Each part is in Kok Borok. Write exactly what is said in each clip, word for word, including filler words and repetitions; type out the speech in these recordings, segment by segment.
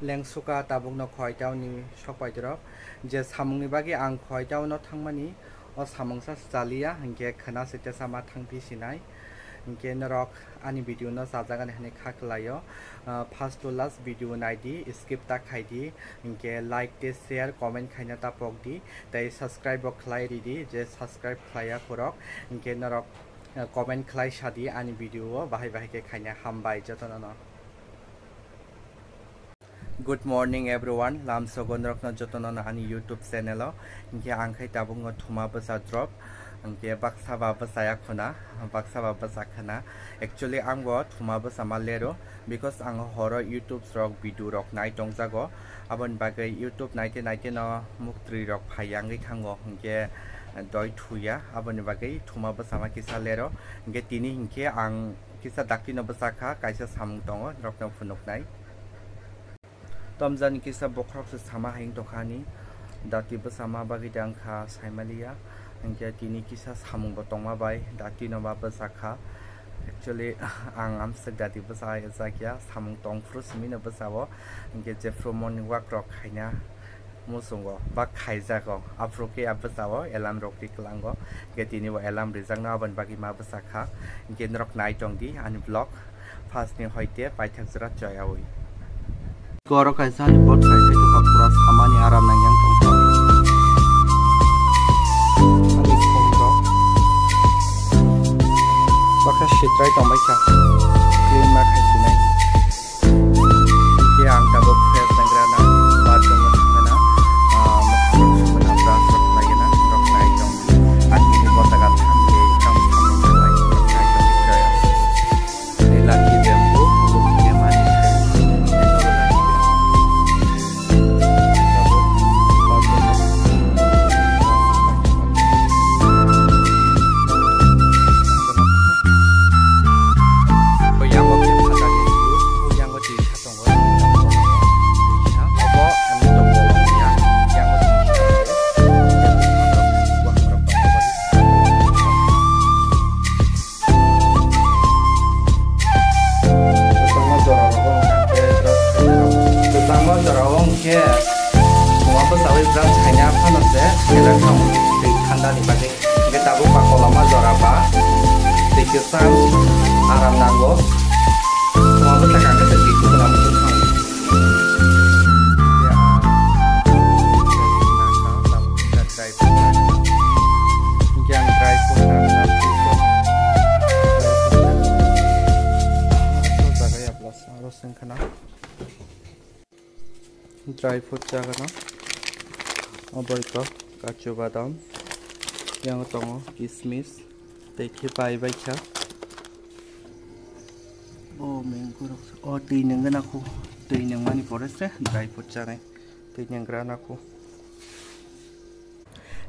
Lengsuka tabukno khoitao ni sokpaidorok, je samungni bagwi ang khoitao no thangmani, o samungsa chaliya, hinkhe khwna se tesa ma thangphi sinai. Hinkhe norok ani video no chajagani hinwi kha kwlaio. Ah, first to last video naidi, skip ta khaidi, hinkhe like tei share, comment khaina ta pokdi, tei subscribe bo khlai ridi, je subscribe khlaiya khorok, hinkhe norok, ah, comment khlai sadi ani video o bahai bahai khe khaina. Hambai jotono no. Good morning everyone, lamsogo norokno jotono no ani YouTube channel o. Hinkhe ang khai tabukno thuma bwsa drop, hinkhe baksa ba bwsa ya khuna, baksa ba bwsa khuna. Actually ang bo thuma bwsa ma lero, because ang horo YouTube rok video rok nai tongjago, aboni bagwi YouTube naite naite no muktwi rok phai ya wngwi thango, hinkhe doi thuya, aboni bagwi thuma bwsa ma kisa lero. Hinkhe tini hinkhe ang kisa dakti no bwsa kha, kaisa samung tongo, norokno phunuknai. Tomjani kisa bokhorok se sama hai wng tongkha ani. Dati bwsa ma bagwi de wngkha saimaliya. Hinkhe tini kisa samung bo tongma bai dati no ma bwsa kha. Actually, ang amswk dati bwsa jakya, samung tongphuru simi no bwsa o. Hinkhe jephuru morning walk rok khaina muchungo ba khaijago, aphuru khe a bwsa o alarm rok ri kwlango. Hinkhe tini bo alarm rijak no, aboni bagwi ma bwsa kha. Hinkhe norok nai tongdi ani vlog. First ni hoite paithak jora choyawi. Koro kaisa ni pot khai khai tongkha, pura samani aram nang yang tongkha. Ani khum rok bakha sitrai tongbai kha, clean ma khai sinai. Hinkhe ang tabuk fresh nang rana, bathroom o thangna, ah, mokhang rok sukuna, brush rok khlaigena, rok nai tong. Ang bini bota ga thang khe, kam samung khlai, rok nai tong khe. Ni lucky bamboo, bukni mani khe, ni nogo lucky bamboo. Tabuk bathroom o. Yang o khe phatani view, yang o twi tongo, abo ani tongo ya, yang o twi tongo. Buhangrok tongo bagi. Kwchangma jora rogo hwnkha khe, kwchangma jora o hwnkhe, thuma bwchaui brush khaina phano se, belai thang twi thanda ni bagwi. Hingke tabuk ba koloma jora ba twi kwchang aram nango. Thuma bwsa kangkhe se twi kwchwng amo kwchwng. Hingke ang dry fruit rok, hingke ang dry fruit rok, dry fruit rok, aro sengkhana. Dry fruit chagana. Obo iko kachu badam. Yang tongo kismis. Tei khe pai bai kha. O mango rok. O twi nungna khu. Twi nungmani pore se dry fruit chanai. Twi nungra na khu.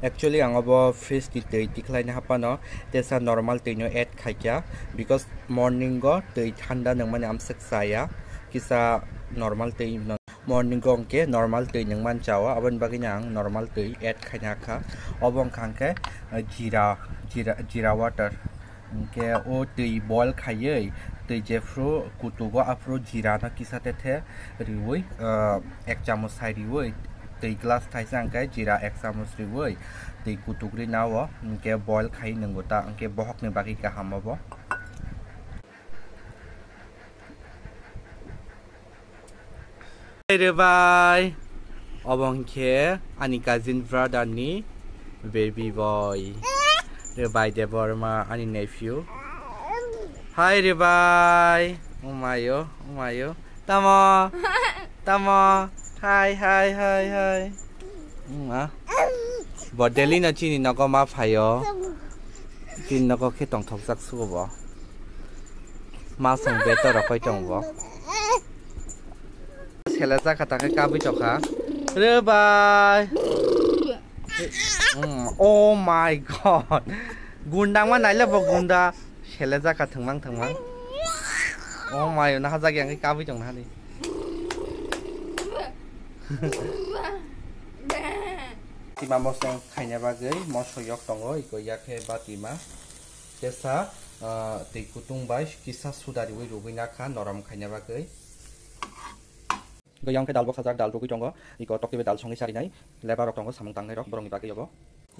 Actually, ang obo fridge ni twi tikhlaina haphano tesa normal twi no add khaikha, because morning o twi thanda nungmani amswk chaya, kisa normal twi no, morning o hwnkhe normal twi nungmani chao, aboni bagwino ang normal twi add khaina kha. Obo wngkha hwnkhe, eh, jira, jira, jira water. Hingke o twi boil khaiwi, twi jephru kutugo aphru jira no kisa tethe riwi, ah, ek chamus sai riwi, twi glass thaisa hingke jira ek chamus riwi, twi kutuk ri nao, hingke boil khai nwngo ta, hingke bohok ni bagwi kaham obo. Hi Rwbai. Obo hwnkhe ani cousin brother ni baby boy. Rwbai Debbarma ani nephew. Hi Rwbai. Umayo, umayo. Tamo. Tamo. Hi, hi, hi, hi. Wngma. Bo daily no chini nogo ma phaio. Chini nogo khe tongthokjak sugo bo. Ma song beto rokoi tong bo. Selejak kha ta khe kabui tokha. Rwbai. Mm, oh my God. Gundang ma naile bo gunda. Selejak kha thwngmang thwngmang. Oh my, na hajak yang khe kabui tong nani. Tima mosong khaina bagwi moso yok tongo, iko yakhe batima. Tesa, ah, twi kutung bai kisa suda riwi rugwi nakha norom khaina bagwi. Iko yang khe dal bo khajak, dal rugwi tongo. Iko tokti bai dal songwi charinai. Lebar rok tongo, samung tangnai rok, borokni bagwi obo.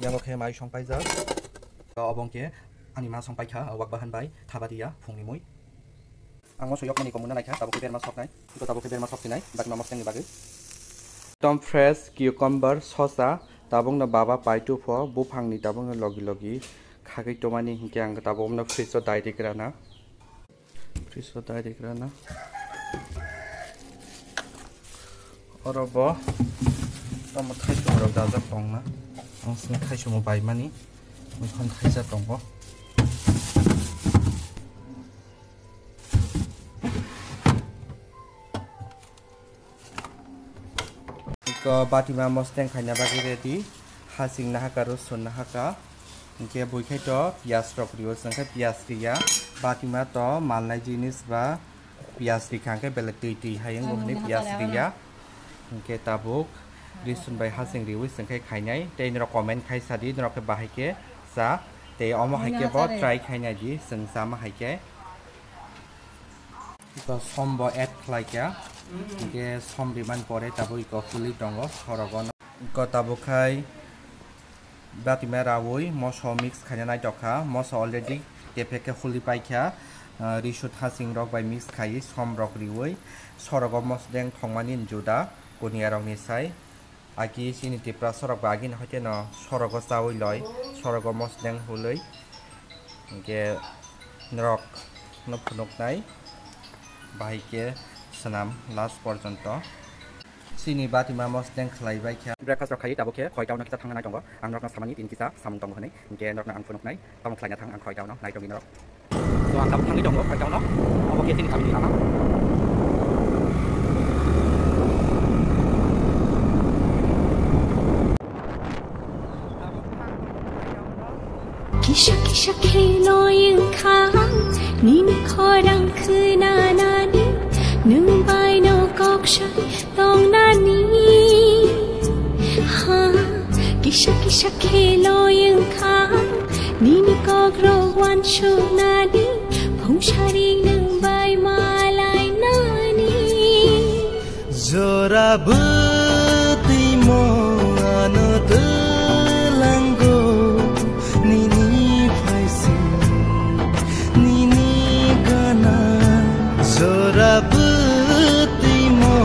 Yango khe mai song paijak. Obo hwnkhe ani ma song paikha, wak bahan bai thabadiya phungni mui. Ang moso yokmani komuna naikha, tabuk khe berma soknai. Iko tabuk khe berma sok sinai, bakma mostengni bagwi. Tom fresh, cucumber, sosa, tabukno baba pai tupho, buphangni tabukno logi logi khagwi tomani hinkhe ang tabuk omno fridge o dai rikra na. Fridge o dai rikra na. Oro bo tamo thaisung rok dajak tongna. Ang sini thaisung bo bai mani. Buphang thaisa tongo. Iko batima mosteng khaina bagwi ready. Hasing nahaka, rosun nahaka. Hinkhe buikhai to piyas rok rio, chwngkhe piyas riya. Batima to malnai jinis ba piyas rikha hinkhe belai twi twi hai wngwi piyas riya. Hinkhe tabuk rosun bai hasing riwi chwngkhe khainai. Tei norok comment khai sadi, norok khe bahai khe cha. Tei omo hai khe bo try khainai di, chwng chama hai khe. Iko som bo add khlai kha. Hinkhe som rimani pore tabuk iko huli tongo sorogo no. Iko tabuk khai batima rawi moso mix khaina naithok kha. Moso already kepek khe huli paikha. Ah, risut hasing rok bai mix khaiwi som rok riwi sorogo mosdeng thongmani juda kuniya rokni sai. Aki chini Tiprasa rok ba agini hoite no sorogo chawi loi, sorogo mosdeng hulwi. Hinkhe norok no phunuknai bahai khe swnam last porjonto. Chini batima mosdeng khlai bai kha. Breakfast rok khai tabuk khe khoi tauna kisa thangna nai tongo. Ang norokno samani tin kisa samung tongo hwnwi. Hinkhe norokno ang phunuknai. Tamo khlaina thang ang khoi down no, nai tongwi norok. So, ang tabuk thangwi tongo khoi down no. Obo khe chini sabini lama. Kisa kisa kheno wngkha nini khorang khwnanani, nwng bai no kok sai tongnani. Ha, kisa kisa kheno wngkha nini kokrok wansuknani, phung sari nwng bai malainani. Jora bwtwi mo ano twlango nini phaising nini gana. Jora bwtwi mo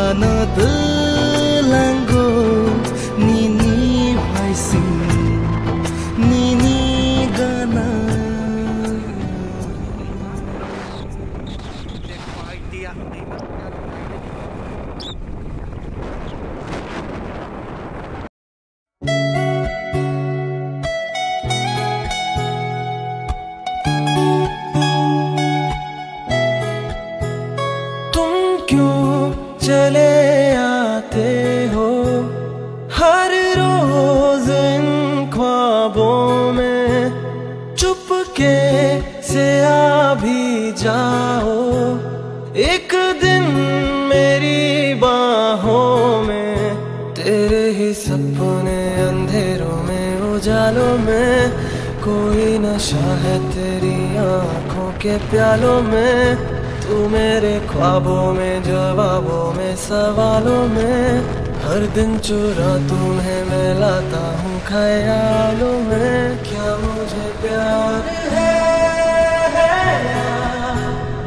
ano twlango nini phaising nini gana. तुम क्यों चले आते हो हर रोज इन ख्वाबों में, चुपके से आ भी जाओ एक दिन मेरी बाहों में। तेरे ही सपने अंधेरों में, उजालों में, कोई नशा है तेरी आंखों के प्यालों में। तू मेरे ख्वाबों में, जवाबों में, सवालों में। हर दिन चुरा तुम्हें मैं लाता हूँ ख्यालों में। क्या मुझे प्यार है, है यार?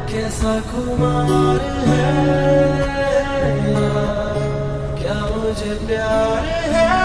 कैसा खुमार है यार? क्या मुझे प्यार है?